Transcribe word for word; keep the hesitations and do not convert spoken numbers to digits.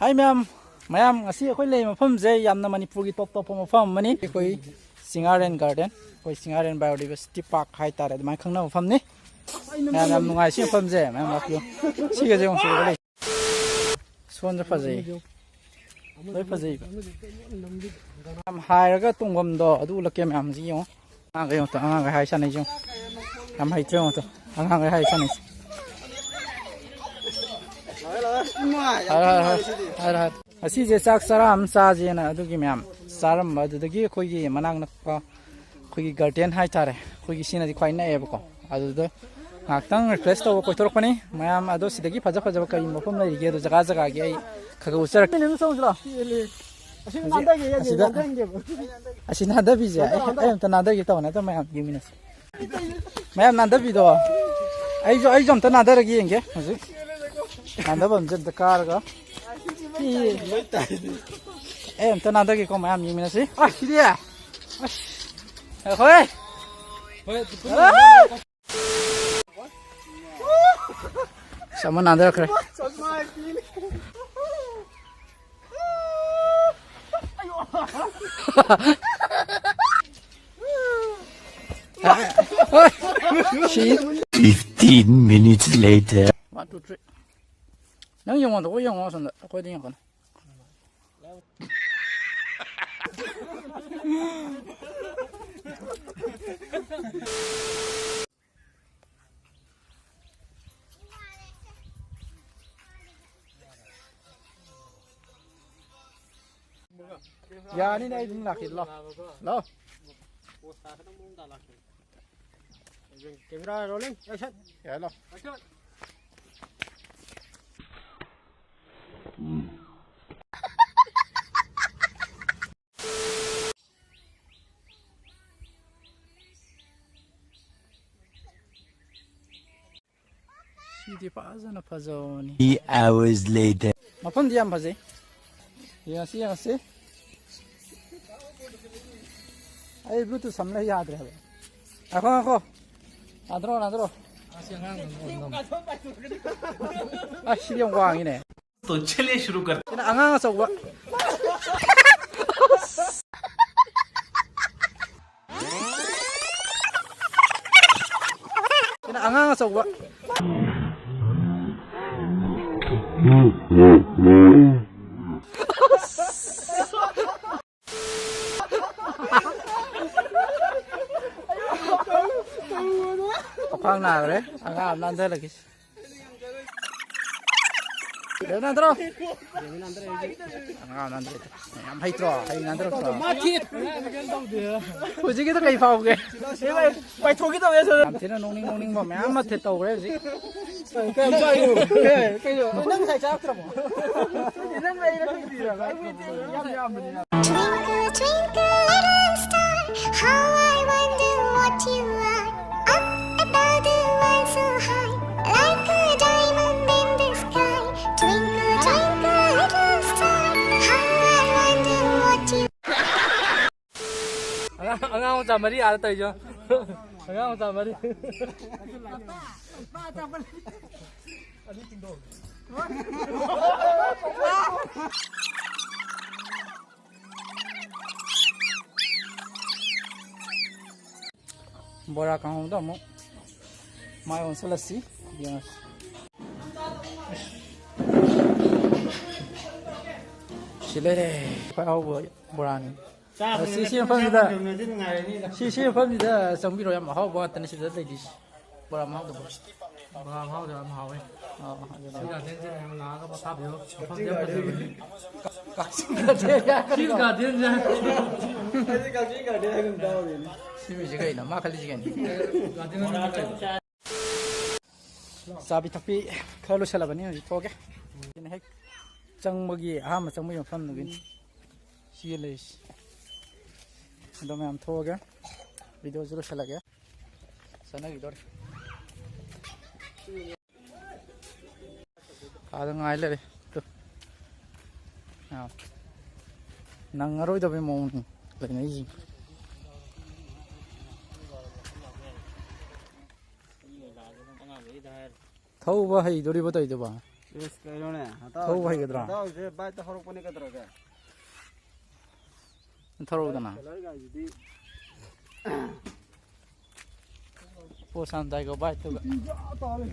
ꯍꯥꯏ ꯃꯌꯥꯝ, ꯃꯌꯥꯝ, ꯉꯁꯤ ꯑꯩꯈꯣꯏ ꯂꯩꯔꯤꯕ ꯃꯐꯝꯁꯦ ꯌꯥꯝꯅ ꯃꯅꯤꯄꯨꯔꯒꯤ ꯇꯣꯞ ꯇꯣꯞꯄ ꯃꯐꯝ ꯑꯃꯅꯤ꯫ ꯑꯩꯈꯣꯏ ꯆꯤꯡꯉꯥꯔꯦꯟ ꯒꯥꯔꯗꯦꯟ, ꯑꯩꯈꯣꯏ ꯆꯤꯡꯉꯥꯔꯦꯟ ꯕꯥꯏꯑꯣꯗꯥꯏꯕꯔꯁꯤꯇꯤ ꯄꯥꯔꯛ ꯍꯥꯏꯇꯥꯔꯦ, ꯑꯗꯨꯃꯥꯏꯅ ꯈꯪꯅꯕ ꯃꯐꯝꯅꯤ꯫ ꯃꯌꯥꯝ ꯌꯥꯝ ꯅꯨꯡꯉꯥꯏ ꯁꯤ ꯃꯐꯝꯁꯦ, ꯃꯌꯥꯝ ꯂꯥꯛꯄꯤꯌꯨ꯫ ꯁꯤꯒꯁꯦ ꯑꯃꯨꯛ ꯁꯤꯗ ꯂꯩ꯫ ꯁꯣꯟꯁꯨ ꯐꯖꯩ, ꯂꯣꯏ ꯐꯖꯩꯕ꯫ ꯌꯥꯝ ꯍꯥꯏꯔꯒ ꯇꯣꯡꯐꯝꯗꯣ ꯑꯗꯨ ꯎꯠꯂꯛꯀꯦ ꯃꯌꯥꯝꯁꯤ ꯌꯦꯡꯉꯣ꯫ ꯑꯉꯥꯡꯈꯩ ꯑꯃꯨꯛꯇ, ꯑꯉꯥꯡꯈꯩ ꯍꯥꯏ ꯁꯥꯟꯅꯩꯁꯦ ꯌꯦꯡꯉꯣ꯫ ꯌꯥꯝ ꯍꯩꯇ꯭ꯔꯦ ꯑꯃꯨꯛꯇ꯫ ꯑꯉꯥꯡꯈꯩ ꯍꯥꯏ ꯁꯥꯟꯅꯩꯁꯦ꯫ ꯍꯥꯏꯔꯣ, ꯍꯥꯏꯔꯣ, ꯍꯥꯏꯔꯣ꯫ ꯍꯥꯏꯔꯣ, ꯍꯥꯏꯔꯣ꯫ ꯉꯁꯤꯁꯦ ꯆꯥꯛ ꯆꯔꯥ ꯑꯃ ꯆꯥꯁꯦꯅ ꯑꯗꯨꯒꯤ ꯃꯌꯥꯝ ꯆꯥꯔꯝꯕ, ꯑꯗꯨꯗꯒꯤ ꯑꯩꯈꯣꯏꯒꯤ ꯃꯅꯥꯛ ꯅꯛꯄ ꯑꯩꯈꯣꯏꯒꯤ ꯒꯥꯔꯗꯦꯟ ꯍꯥꯏꯇꯥꯔꯦ, ꯑꯩꯈꯣꯏꯒꯤ ꯁꯤꯅꯗꯤ ꯈ꯭ꯋꯥꯏ ꯅꯛꯑꯦꯕꯀꯣ꯫ ꯑꯗꯨꯗ ꯉꯥꯏꯍꯥꯛꯇꯪ ꯔꯤꯐ꯭ꯔꯦꯁ ꯇꯧꯕ ꯀꯣꯏꯊꯣꯔꯛꯄꯅꯤ ꯃꯌꯥꯝ꯫ ꯑꯗꯣ ꯁꯤꯗꯒꯤ ꯐꯖ ꯐꯖꯕ ꯀꯔꯤ ꯃꯐꯝ ꯂꯩꯔꯤꯒꯦ ꯑꯗꯣ ꯖꯒꯥ ꯖꯒꯥꯒꯤ ꯑꯩ ꯈꯔ ꯈꯔ ꯎꯠꯆꯔꯛꯀꯦ꯫ ꯀꯩꯅꯣ ꯆꯪꯁꯤꯔꯣ? ꯑꯁꯤ ꯍꯧꯖꯤꯛ ꯅꯥꯟꯊꯒꯦ, ꯑꯁꯤꯗ ꯅꯥꯟꯊꯍꯟꯒꯦꯕ꯫ ꯑꯁꯤ ꯅꯥꯟꯊꯕꯤꯁꯦ ꯑꯩ, ꯑꯩ ꯑꯝꯇ ꯅꯥꯟꯊꯒꯦ ꯇꯧꯕꯅꯦ, ꯑꯗꯣ ꯃꯌꯥꯝ ꯌꯦꯡꯃꯤꯟꯅꯁꯤ꯫ ꯃꯌꯥꯝ ꯅꯥꯟꯊꯕꯤꯗꯣ꯫ ꯑꯩꯁꯨ, ꯑꯩꯁꯨ ꯑꯝꯇ ꯅꯥꯟꯊꯔꯒ ꯌꯦꯡꯒꯦ ꯍꯧꯖꯤꯛ꯫ ꯅꯥꯟꯊꯐꯝꯁꯦ ꯑꯝꯇ ꯀꯥꯔꯒ꯫ ꯑꯩ ꯑꯝꯇ ꯅꯥꯟꯊꯒꯦꯀꯣ, ꯃꯌꯥꯝ ꯌꯦꯡꯃꯤꯟꯅꯁꯤ꯫ ꯑꯁ, ꯁꯤꯗꯤ꯫ ꯑꯁ꯫ ꯑꯩꯈꯣꯏ꯫ ꯑꯁ, ꯑꯃ ꯅꯥꯟꯊꯔꯛꯈ꯭ꯔꯦ꯫ ꯁꯤ꯫ Fifteen minutes later. One, two, three. ꯅꯪ ꯌꯦꯡꯉꯣ, ꯑꯩꯈꯣꯏ ꯌꯦꯡꯉꯣ ꯑꯁꯣꯝꯗ, ꯑꯩꯈꯣꯏꯗ ꯌꯦꯡꯉꯛꯀꯅꯨ꯫ ꯌꯥꯅꯤꯅꯦ, ꯑꯩ ꯑꯗꯨꯝ ꯂꯥꯛꯀꯦ꯫ ꯂꯥꯎ꯫ ꯂꯥꯎ꯫ Camera rolling, action. ꯌꯥꯏ, ꯂꯥꯎ꯫ ꯁꯤꯗꯤ ꯐꯖꯅ ꯐꯖꯕꯅꯤ꯫ Three hours later. ꯃꯐꯝꯗꯤ ꯌꯥꯝ ꯐꯖꯩ꯫ ꯌꯦꯡꯉꯁꯤ, ꯌꯦꯡꯉꯁꯤ꯫ ꯑꯩ Bluetooth ꯁꯝꯂ ꯌꯥꯗ꯭ꯔꯦ ꯍꯥꯏꯕ꯫ ꯉꯥꯏꯈꯣ, ꯉꯥꯏꯈꯣ꯫ ꯅꯥꯟꯊꯔꯣ, ꯅꯥꯟꯊꯔꯣ꯫ ꯑꯁ, ꯁꯤꯗꯤ ꯌꯥꯝ ꯋꯥꯡꯉꯤꯅꯦ꯫ तो चलिए शुरू करते हैं। ꯑꯉꯥꯡ ꯑꯆꯧꯕ꯫ ꯑꯉꯥꯡ ꯑꯆꯧꯕ꯫ ꯃꯈ꯭ꯋꯥꯡ ꯅꯥꯈ꯭ꯔꯦ꯫ ꯑꯉꯥꯡ ꯑꯃ ꯅꯥꯟꯊꯍꯜꯂꯒꯦ꯫ ꯂꯦꯞꯅꯗ꯭ꯔꯣ? ꯑꯉꯥꯡ ꯅꯥꯟꯊꯔꯦ꯫ ꯌꯥꯝ ꯍꯩꯇ꯭ꯔꯣ? ꯍꯩ ꯅꯥꯟꯊꯔꯛꯇ꯭ꯔꯣ? ꯍꯧꯖꯤꯛꯀꯤꯗꯣ ꯀꯩ ꯐꯥꯎꯒꯦ? ꯄꯥꯏꯊꯣꯛꯈꯤꯗꯕꯅꯦ, ꯁꯣꯝꯗ꯫ ꯌꯥꯝ ꯊꯤꯅ ꯅꯣꯛꯅꯤꯡ ꯅꯣꯛꯅꯤꯡꯕ ꯃꯌꯥꯝ ꯑꯃ ꯊꯦꯠ ꯇꯧꯈ꯭ꯔꯦ ꯍꯧꯖꯤꯛ꯫ ꯀꯩꯅꯣ ꯆꯥꯏꯗꯨꯕꯨ? ꯀꯩꯅꯣ? ꯅꯪ ꯉꯁꯥꯏ ꯆꯥꯔꯛꯇ꯭ꯔꯕꯣ? ꯅꯪ ꯑꯩꯅ ꯈꯪꯗ꯭ꯔꯤꯔꯕ? ꯑꯩꯈꯣꯏꯗꯤ ꯌꯥꯝ ꯌꯥꯝꯕꯅꯤꯅ꯫ Twinkle, twinkle, little star, how I wonder what you are. Up above the world so high, like a diamond in the sky. Twinkle, twinkle, little star, how I wonder what you ꯑꯉꯥꯡ, ꯑꯉꯥꯡ ꯃꯆꯥ ꯃꯔꯤ ꯑꯥꯗ ꯇꯧꯔꯤꯁꯦ꯫ ꯑꯉꯥꯡ ꯃꯆꯥ ꯃꯔꯤ꯫ ꯕꯣꯔꯥ ꯀꯥꯡꯍꯧꯗ ꯑꯃꯨꯛ ꯃꯥꯏ ꯑꯣꯟꯁꯤꯜꯂꯁꯤ꯫ ꯌꯦꯡꯉꯁꯤ꯫ ꯁꯤ ꯂꯩꯔꯦ꯫ ꯈ꯭ꯋꯥꯏ ꯑꯍꯥꯎꯕ ꯕꯣꯔꯥꯅꯤ꯫ ꯆꯥꯕꯅꯤꯅ ꯁꯤ, ꯁꯤ ꯃꯐꯝꯁꯤꯗ, ꯆꯥꯕ ꯉꯝꯃꯗꯤ ꯅꯨꯡꯉꯥꯏꯔꯅꯤꯗ꯫ ꯁꯤ, ꯁꯤ ꯃꯐꯝꯁꯤꯗ ꯆꯪꯕꯤꯔꯣ꯫ ꯌꯥꯝ ꯑꯍꯥꯎꯕ ꯉꯥꯛꯇꯅꯤ ꯁꯤꯗ ꯂꯩꯔꯤꯁꯤ꯫ ꯕꯣꯔꯥ ꯃꯍꯥꯎꯗꯣ꯫ ꯕꯣꯔꯥ ꯃꯍꯥꯎꯗꯣ ꯌꯥꯝ ꯍꯥꯎꯋꯦ꯫ ꯑꯣ, ꯑꯗꯨꯅꯦ꯫ ꯁꯤ ꯒꯥꯔꯗꯦꯟꯁꯦ ꯃꯌꯥꯝ ꯂꯥꯛꯑꯒ ꯄꯣꯊꯥꯕꯤꯌꯣ꯫ ꯃꯐꯝꯁꯦ ꯌꯥꯝ ꯐꯖꯕꯅꯤ꯫ ꯀꯛꯆꯤꯡ ꯒꯥꯔꯗꯦꯟ꯫ ꯁꯤ ꯒꯥꯔꯗꯦꯟꯁꯦ꯫ ꯑꯩꯗꯤ ꯀꯛꯆꯤꯡ ꯒꯥꯔꯗꯦꯟ ꯍꯥꯏꯒꯨꯝ ꯇꯥꯍꯧꯔꯤꯅꯦ꯫ ꯁꯤ ꯃꯤꯁꯦ ꯀꯩꯅꯣ? ꯃꯥ ꯈꯜꯂꯤꯁꯤ ꯀꯩꯅꯣ? ꯒꯥꯔꯗꯦꯟ ꯃꯅꯨꯡꯗ ꯀꯩꯅꯣ? ꯆꯥꯕꯤ ꯊꯛꯄꯤ ꯈꯔ ꯂꯣꯏꯁꯤꯜꯂꯕꯅꯤ, ꯍꯧꯖꯤꯛ ꯊꯣꯛꯑꯒꯦ꯫ ꯁꯤꯅ ꯍꯦꯛ ꯆꯪꯕꯒꯤ, ꯑꯍꯥꯟꯕ ꯆꯪꯕꯒꯤ ꯃꯐꯝꯗꯨꯒꯤꯅꯤ꯫ ꯁꯤꯒꯤ ꯂꯩꯔꯤꯁꯤ꯫ ꯑꯗꯣ ꯃꯌꯥꯝ ꯊꯣꯛꯑꯒꯦ꯫ ꯚꯤꯗꯤꯑꯣꯁꯨ ꯂꯣꯏꯁꯤꯜꯂꯒꯦ꯫ ꯆꯠꯅꯈꯤꯗꯣꯔꯦ꯫ ꯑꯥꯗ ꯉꯥꯏ ꯂꯩꯔꯦ꯫ ꯇꯨ꯫ ꯑꯥ꯫ ꯅꯪꯉꯔꯣꯏꯗꯕꯩ ꯃꯑꯣꯡꯅꯤ ꯂꯩꯅꯩꯁꯤꯡ꯫ ꯊꯧꯕ ꯍꯩꯗꯣꯔꯤꯕꯣ ꯇꯧꯔꯤꯗꯨꯕꯣ? ꯏꯁ, ꯀꯩꯅꯣꯅꯦ? ꯊꯧꯕ ꯍꯩꯒꯗ꯭ꯔꯣ? ꯅꯇꯥꯎꯁꯦ ꯕꯥꯏꯛꯇ ꯍꯧꯔꯛꯄꯅꯦ ꯀꯩꯗꯧꯔꯒꯦ? ꯊꯧꯔꯛꯎꯗꯅ꯫ ꯀꯂꯔꯒꯥꯏꯁꯤꯗꯤ ꯄꯣꯁ ꯌꯥꯝ ꯇꯥꯏꯀꯣ ꯕꯥꯏꯛꯇꯨꯒ꯫ ꯇꯧꯔꯦ꯫